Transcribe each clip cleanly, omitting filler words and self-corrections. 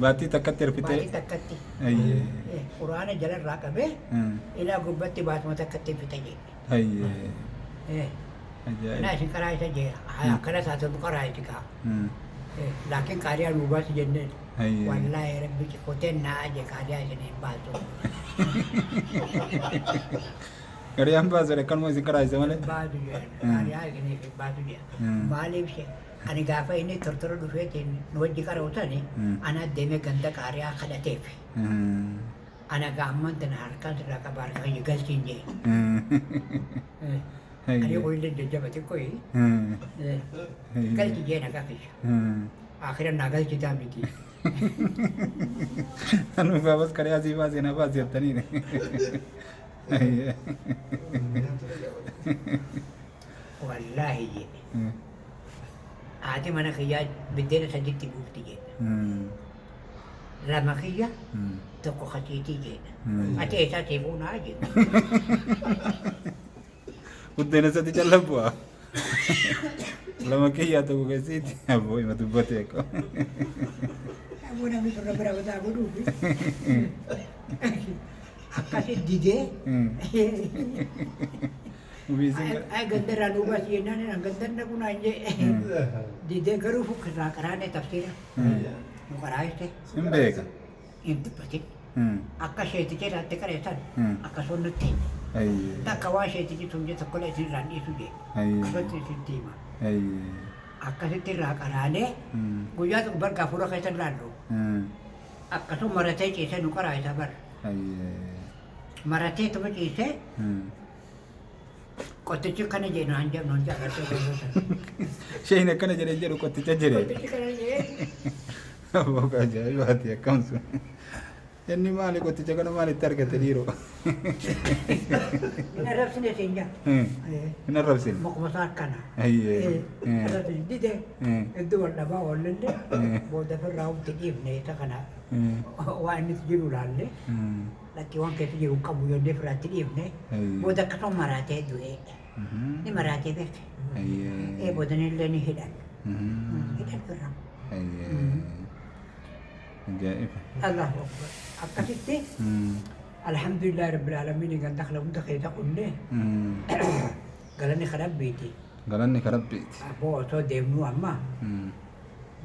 Baatii takkatti erfitee. Baatii takkatti. Hayyee. Quraana jalarraa qabee ilaa gubbatti baatuma takkatti fixa jee. Hayyee. Kanaa Ajaa'iba. isin qaraa isa jee akkana taate qaraa itti kaa. Laakiin qaariyaa nuu baasi jenneen. Hayyee. Wallaahi rabbi koteen naa aje qaariyaa isin hin baasu. Qariyaan baasere akkanuma isin qaraayise malee. Baatu jedhan qaariyaa isiniif hin baasu jedhan. Maaliif ishee ani gaafa inni tortora dhufeetiin nu wajji qara'u sani ana deemee ganda qaariyaa kadhateef. Ana gaamman tana harkaan sirraa qaba harka kiyya galchiin jee. Ani kunillee jajjaba xiqqooyi. Galchi jee nagaa kiyya. Akira naa galchitaa miti. Anu gaafas qariyaa sii baasee na baasi jettaniin. Hayyee. Wallaahi jedhe. Haati mana kiyyaa biddeena saditti buufti jedhe. Lama kiyya tokko kasiitii jedhe. Ati eessaa sii fuunaa jedhe. Buddeena sadi calla bu'a. Lama kiyyaa tokko keessiiti. Aboo ima dubbate eeko. Aboo namni sun bira bataa godhuufi. Akkasi didee. Ay gandarraa nuu baasi jennaan an gandarra kunaan jee. Didee garuu fukkirraa qaraanee tafsiira. Nu qaraayiste Hin beeka. Hin dubbatin. Akka sheeticha irratti qareessan akkasuma nutti hime. Takka waan sheetichi sun jee tokkollee isin irraa hin dhiisu jee. Akkasumatti isinitti hima. Akkasitti irraa qaraanee guyyaa tokko bargaa fuula keessa laallu. Akkasuma maratee ciisee nu qaraayisa bar. Maratee tuma ciisee qottichi kana jee naan jedhu naan jedhu agartee gosoota. Sheen akkana jedhee jedhu qotticha jedhe. Qottichi kana jee. Aboo ajaa'ibaati akkam sun. Inni maali qotticha kana maalitti argate dhiiroo? Hin arrabsine siin jaa. Hin arrabsine. Maquma isaa akkana. Ayyee. Arrabsine dide. Hedduu wal dhabaa oollellee booda ofirraa hundi dhiifne isa kana waan inni itti jiru laalle lakkii waan keessa jiru hin qabu jennee ofirraa itti dhiifne booda akkasuma maraatee du'ee. Ni maraatee beekte. Ee boodanillee ni hidhan. Hidhan ofirraa. Ajaa'iba. Allahu Akbar. Akkasitti alhamdulillahi rabbil aalamiin ganda kana hunda keessa qunne galanni kan Rabbiiti. Galanni kan Rabbiiti. Abboo osoo deemnuu amma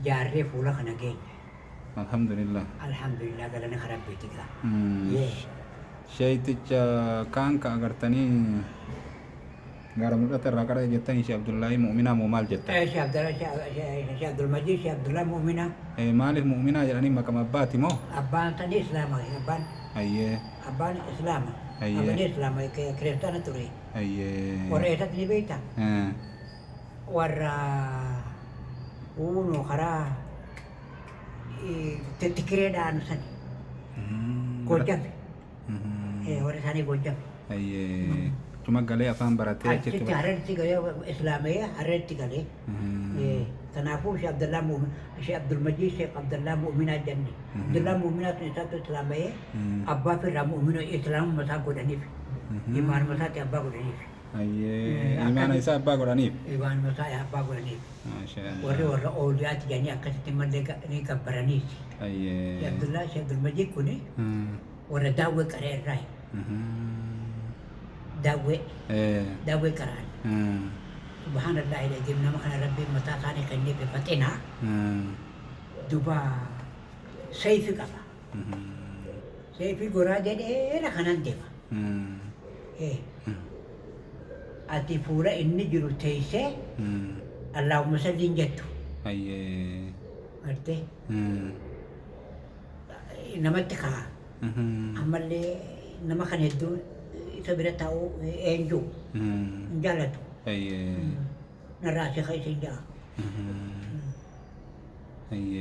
jaarree fuula kana geenye. Alhamdulillah. Alhamdulillah galanni kan Rabbiiti gaa. Yee. Sheeyticha kaan ka agartanii Gaara mul'ata irraa qara'e jettanii Sheekh Abdullaahii Mu'minaa moo maal jettan? Sheekh Abdalla Sheekh Abdulmajiid Sheekh Abdullahi Mu'minaa. Maaliif Mu'minaa jedhanii maqama abbaati moo? Abbaan sanii Islaama abbaan. Hayyee. Abbaan Islaama. Hayyee. Amanee Islaama kiristaana ture. Hayyee. Warra eessatti ni beektaa? Warra uunoo karaa tikireedhaan sani. Goojjame. Warra isaanii Goojjame. Hayyee. Achuma galee afaan baratee achitti Achitti Hararitti galee Islaamee Hararitti galee. Kanaafuu Sheekh Abdallaa Mu'min Sheekh Abdulmajiid Sheekh Abdallaa Mu'minaa jenne. Abdallaa Mu'minaa sun isaatu Islaamee abbaa firraa Mu'mina Islaamummaa isaa godhaniif. Imaanuma isaatti abbaa godhaniif. Hayyee. Imaana isaa abbaa godhaniif. Imaanuma isaa abbaa godhaniif. Maashaa Warri Allah. warra ooliyaati jedhanii akkasitti mallee ni gabbaraniiti. Hayyee. Sheekh Abdullaa Sheekh Abdulmajiid kuni warra daawwee qaree irraayi. Daawwee. Daawwee qara'an. Subhaanallahi al-aziim nama kana Rabbiin mataa isaanii kenneef faxina. Duba seeyfi qaba. Seeyfi goraadee dheera kanan deema. Ati fuula inni jiru teessee Allaahumma salliin jettu. Hayyee. Gartee namatti ka'a. Ammallee nama kana hedduu isa bira taa'uu eenyu hin jaalatu. Narraa si ka'i siin ja'a.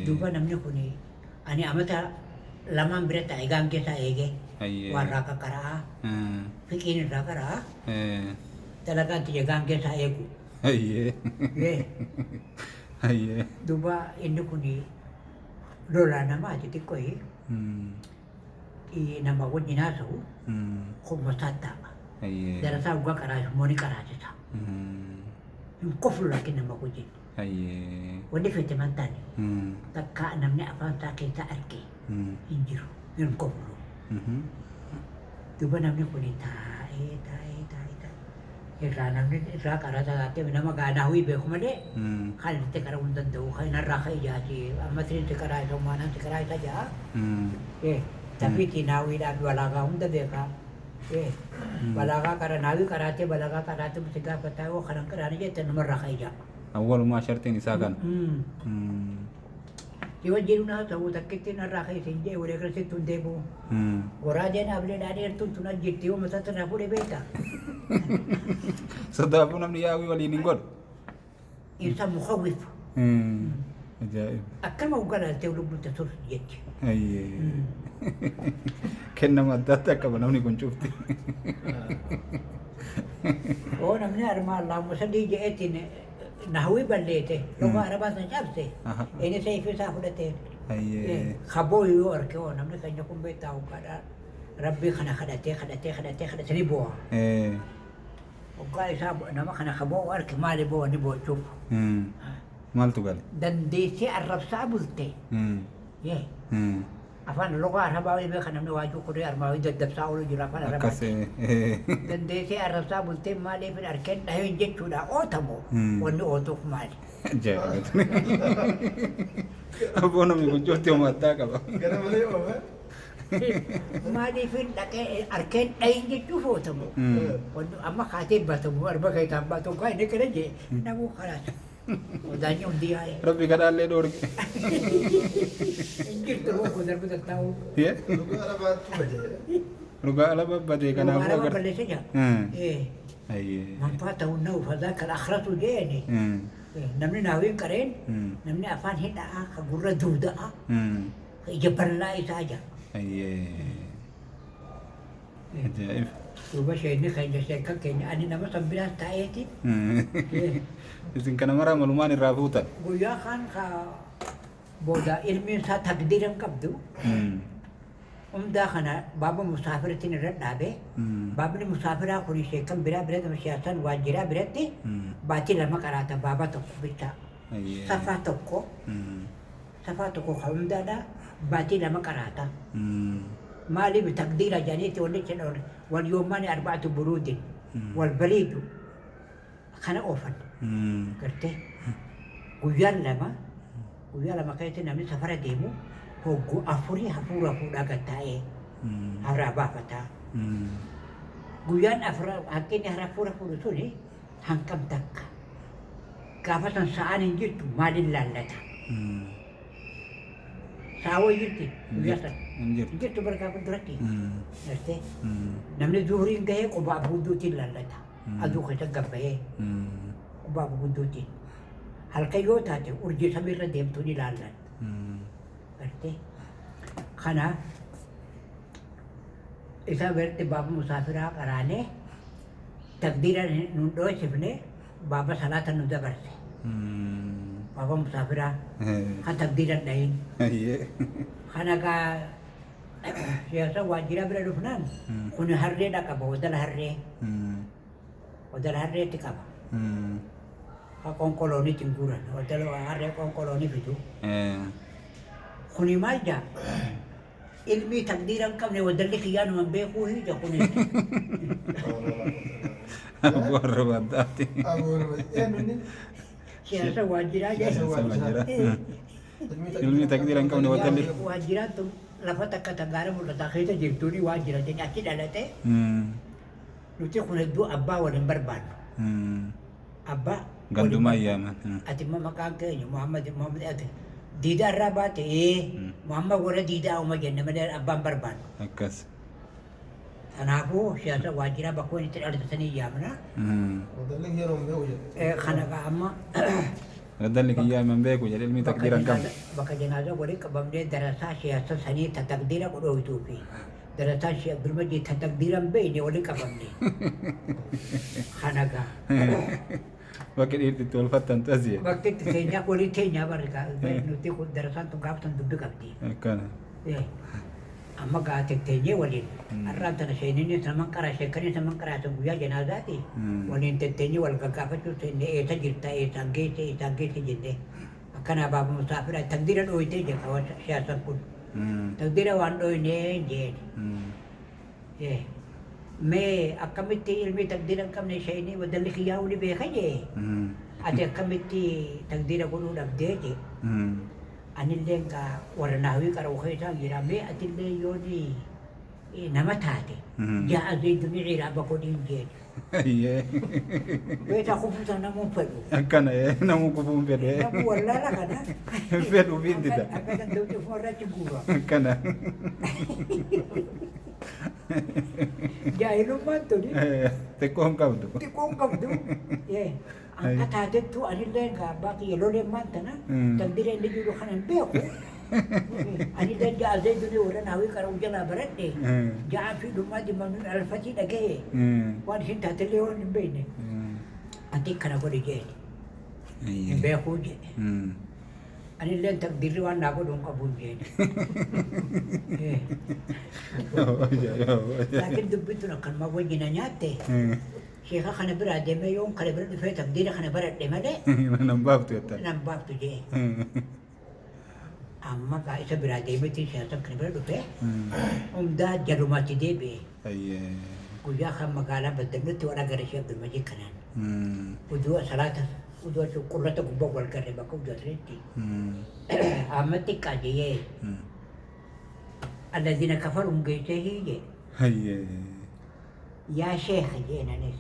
Duuba namni kun ani amata lamaan bira taa'e gaangee isaa eegee waa irraa qaqqara'aa fiqiin irraa qara'aa dalagaan tiyya gaangee isaa eegu. Duuba inni kun lolaa namaati xiqqooyi. Nama wajjin haasa'u kopuma isaatti taa'a. Darasaa dhugaa qaraasisu immoo ni qaraasisa. Hin koflu laakiin nama wajjin. Hayyee. Wanni fete man taane takka namni afaan isaa keessaa arge hin jiru hin koflu. Duuba namni kun taa'ee taa'ee taa'ee taa'ee irraa namni irraa qarata taatee nama gaanaawii beeku malee kan itti qara'uu hin danda'u kan irraa kan ijaati amma tiriinti qaraa isa umaanaan qaraa isa ja'a. Tafiitii naawiidhaaf balaagaa hunda beekaa. Balaagaa qara naawii qaraatee balaagaa qaraatee si gaafataa yoo kanan qaraanii jette namarraa kan ijaa. Awwalumaa shartiin isaa kana. Yoo jiru naa ta'uu takkitti narraa kan isin jee walii akkasitti hin deebi'u. Goraadeen ableedhaa dheertuun tun as jirti yoo mataa irraa fuudhee beektaa. Sodaafuu namni yaa'ii waliin hin godhu. Insa mukawwif. Ajaa'iba. Akkama hoggalaaltee lubbuun tur jetti. Hayyee. Kennama adda addaa qaba namni kun cufti. Oo namni armaa Allahumma sadii je'eetiin nahwii balleete lugaa arabaa san cabse inni seefii isaa fudhateen. Hayyee. Kaboo yoo arge oo namni keenya kun beektaa hoggaadhaa rabbii kana kadhatee kadhatee kadhatee kadhatee ni boo'a. Hoggaa isaa nama kana kaboo arge maali boo'a ni boochuuf. Maaltu gale? Dandeessee arrabsaa bulte. Afaan lugaa arabaa beeka namni waajuu kudee armaa daddabsaa oolu jira afaan arabaa. Akkas. Dandeessee arrabsaa bultee maaliif hin arkeen dhaheen jechuudha ootamoo wanni ootuuf maali? Ajaa'iba. Abboo namni kun cufti homaa addaa qaba. Gara malee oofa. Maaliif hin dhaqee arkeen dhahin jechuuf ootamoo? Wanni amma kaatee batamu arba keessaan baatu kaa inni kana jee namuu kalaas. Odaanyi hundi yaa'e. Rabbi kadhaallee dhoorge. Hin jirtu rooku darbu tattaa'u. Lugaa arabaatu bade. Dhugaa alaba badee kanaafuu Araba agarra. balleessa jira. Hayyee. Man faatahu nahu fadhaaka al-akhratu jeeni. Namni naawiin qareen namni afaan hidhaa ka gurra duuda'a ka ija bal'aa isaa jira. Hayyee. Ajaa'iba. Duuba isheen keenya sheekan keenya ani nama san biraas taa'eeti. Isin kana maraa malumaan irraa fuutan. Guyyaa kaan ka booda ilmiin isaa taqdiira hin qabdu. Umdaa kana baaba musaafirtiin irra dhaabe. Baabni musaafiraa kun sheekan biraa biratti siyaasan waajjiraa biratti baatii lama qaraata baaba tokko bicha. Hayyee. Safaa tokko safaa tokko ka umdaadha baatii lama qaraata. Maaliif taqdiira jedhaniiti wanni jedhan wal yoomaani arba'atu buruudin wal baliidu kana oofan gartee guyyaan lama guyyaa lama keessatti namni safara deemu hoggu afurii hafuura fuudhaa gad taa'ee hafuura baafataa. Guyyaan afura hanqinni hafuura fuudhu suni hanqam takka. Gaafa san sa'aan hin jirtu maaliin laallata? Sa'a wayi jirti guyyaa san. Hin jirtu. Hin jirtu bara gaafa duratti. Gartee namni zuhuriin gahee qubaa gudduutiin laallata. Aduu keessa gabbahee qubaa gudduutiin. Halkan yoo taate urjii samiirra deemtuu ni laallan. Gartee kana isa biratti baaba musaafiraa qaraanee taqdiira nun dhoosifne baaba salaata nu dabarse. Baaba musaafiraa kan taqdiira hin dhahin. Hayyee. Kana gaa siyaasa waajjira bira dhufnaan kun harreedha qaba wadala harree wadala harreetti qaba. Ka qonkoloonitti hin guuran wadala harree qonkoloonii fidu. Kuni maal jaa ilmii taqdiira hin qabne wadalli kiyyaa numan beekuu hija kuni. Abboo arraba addaati. Eenyuun Siyaasa waajjiraa Siyaasa jedhu. waajjiraa. Ilmi taqdiira hin qabne wadalli. Waajjiraan tun lafa takka ta gaara mul'ataa keessa jirtuuni waajjira jenna achi dhalate nuti kun hedduu abbaa wal hin barbaannu. Abbaa Gandumaa yaaman. Ati immoo maqaan keenya Muhammad Muhammad ati diidaa irraa baate ee Muhammad warra diidaa uma jenne malee abbaan barbaannu. Akkas. Kanaafuu siyaasa waajjiraa bakka itti dhalatanii yaamna. Wadalli yeroo hin beeku jedhe. Kana gaa amma Wadalli kiyyaa himan beeku jedhe ilmi taqdiira hin qabne. bakka janaazaa waliin qabamnee darasaa siyaasa sanii ta taqdiira qodhooytuu fi darasaa siya Abdulmajid ta taqdiira hin beekne waliin qabamne. Kana gaa Bakki dhiirti itti wal fattantu as jedhe. bakki itti teenyaa waliin teenyaa barri nuti kun darasaan tun gaafatan dubbi qabdi. Akkana. Amma gaa tetteenyee waliin har'aan tana sheeninni naman qaraa sheekanii naman qaraatan guyyaa janaazaati waliin tetteenyee wal gaggaafachuu seenne eessa jirta eessaan geesse eessaan geesse jennee akkanaa baaba musaafira taqdiira dhooytee jedha siyaasan kun taqdiira waan dhooynee jeen. Mee akkamitti ilmi taqdiira hin qabne sheenii wadalli kiyyaa'uu ni beeka jee ati akkamitti taqdiira godhuu dhabdee jee. Anillee gaa warra naawii qara'u keessaa jira mee atillee yooni nama taate jaa'a zaydun iraaba godhiin jeen. Beekaa kufuuta namuun fedhu. Akkana namuu kufuu hin fedhu. Namuu wallaala kana. Hin fedhu ofiin dida. Akka danda'utti ofuma irratti guura. Akkana. Jaahilummaan tuni Xiqqoo hin qabdu. Xiqqoo hin qabdu. Akka taatettu anillee gaa abbaa kiyya loleen maan tana taqdiira inni jiru kana hin beeku. Anillee ja'a zayduni warra naawii qara'u jalaa baradhe ja'a fi dhummaa dhimma alfatii dhagaye waan isin taatellee waan hin beekne. Ati kana godhi jeen. Hin beekuu jedhe. Anillee taqdiirri waan naa godhu hin qabu hin jeen. Laakiin dubbiin tun akkanuma wajjina nyaatte. Sheeka kana biraa deemee yoon kana bira dhufee taqdiira kana baradhe malee Nan baaftu jettan. Nan baaftu jee. Amma gaa isa biraa deemeetiin siyaasa kana bira dhufee hundaa jalumaatti deebi'e. Guyyaa kan magaalaa Baddallutti wal agarre Sheekh Abdulmajiid kanaan. Uduu salaata uduu qurrata gubbaa wal garre bakka uduu asirratti. Amma xiqqaa jee alladhiina kafaruun geessee hiije. Yaa sheekh jeen anis.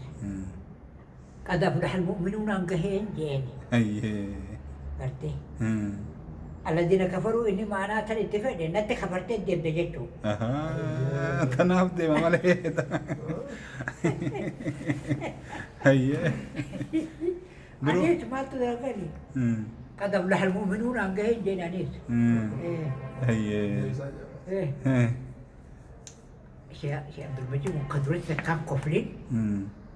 Qad aflaha almu'minuun an gaheen jeen. Gartee. Alladhiina kafaruu inni maanaa tan itti fedhe natti kafartee deemte jechuu. Tanaaf deema malee. Hayyee. Anis maaltu dargani? Qad aflaha almu'minuun an gaheen jeen anis. Hayyee. Sheekh Abdulmajiid kun kan duratti takkaan koflin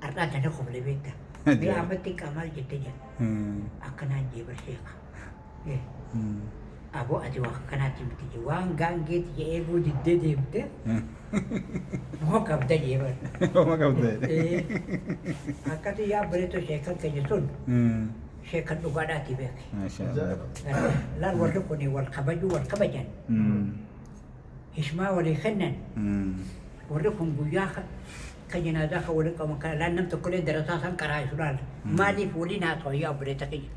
har'aa tana kofle beekta. Mee amma xiqqaa maal jette jedha. Akkanaan jee bar sheekha. Aboo ati waa akkanaatti miti jee waan gaangeeti jee eeguu diddee deemte moo qabda jee bar. Hooma qabda. Akkasi yaa bareeto sheekan keenya sun sheekan dhugaadhaati beeki. Maasha Allah. Laal warri kun wal kabajuu wal kabajan. Hishmaa walii kennan. Warri kun guyyaa ka janaazaa ka waliin qaban kana laal nam tokkollee darasaa san qaraa'isu laal. Maaliif waliin haasa'u yaa obboleessa kiyya.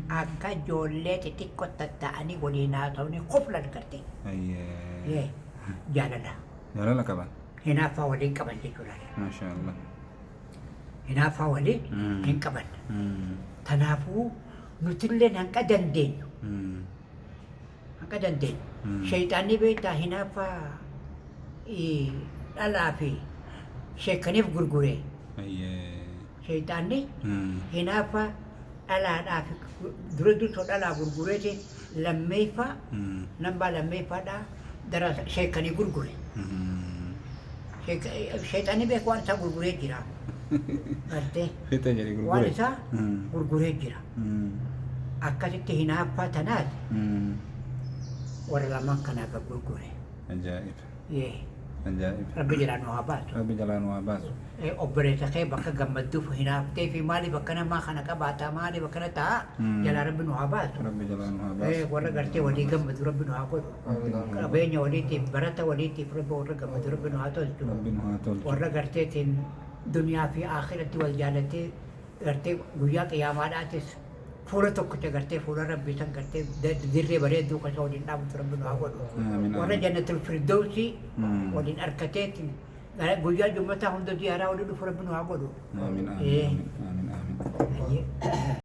Akka ijoollee xixiqqoo tatta'anii waliin haasa'anii koflan garte. Hayyee. Jaalala. Jaalala qaban. Hinaaffaa waliin qaban jechuudha. Maasha Allah. Hinaaffaa waliin hin qaban. Kanaafuu nutillee hanqa dandeenyu. Hanqa dandeenyu. Shayxaanni beektaa hinaaffaa dhalaa fi sheekaniif gurgure. Shayxaanni hinaaffaa dhalaadhaaf dura dursoo dhalaa gurgureeti lammeeffaa nambaa lammeeffaadhaa dara sheekanii gurgure. Shayxaanni beeku waan isaa gurguree jira. Gartee Fixe jedhe gurgure. waan isaa gurguree jira. Akkasitti hinaaffaa tanaas warra lamaan kanaaf gurgure. Ajaa'iba. Ajaa'iba. Rabbi jalaa nu haa baasu. Rabbi jalaa nu haa baasu. Obboleessa kee bakka gammadduuf hinaaftee fi maaliif akkana maa kana qabaata maaliif akkana ta'a jalaa Rabbi nu haa baasu. Rabbi jalaa nu haa baasu. Warra gartee walii gammadu Rabbi nu haa godhu. Qabeenya waliitiif barata waliitiif Rabbi warra gammadu Rabbi nu haa tolchu. Rabbi nu haa tolchu. Warra garteetiin duniyaa fi akhiratti wal jaalatee gartee guyyaa qiyaamaadhaatis fuula tokkicha gartee fuula Rabbii san gartee dirree bareedduu keessa waliin dhaabatu Rabbi nu haa godhu. Amiin, Warra amiin. jannatul firdawsii waliin argateetiin guyyaa jummataa hunda ziyaaraa waliin dhufu Rabbi nu haa godhu. Amiin, amiin, amiin, amiin, amiin. Ayyee.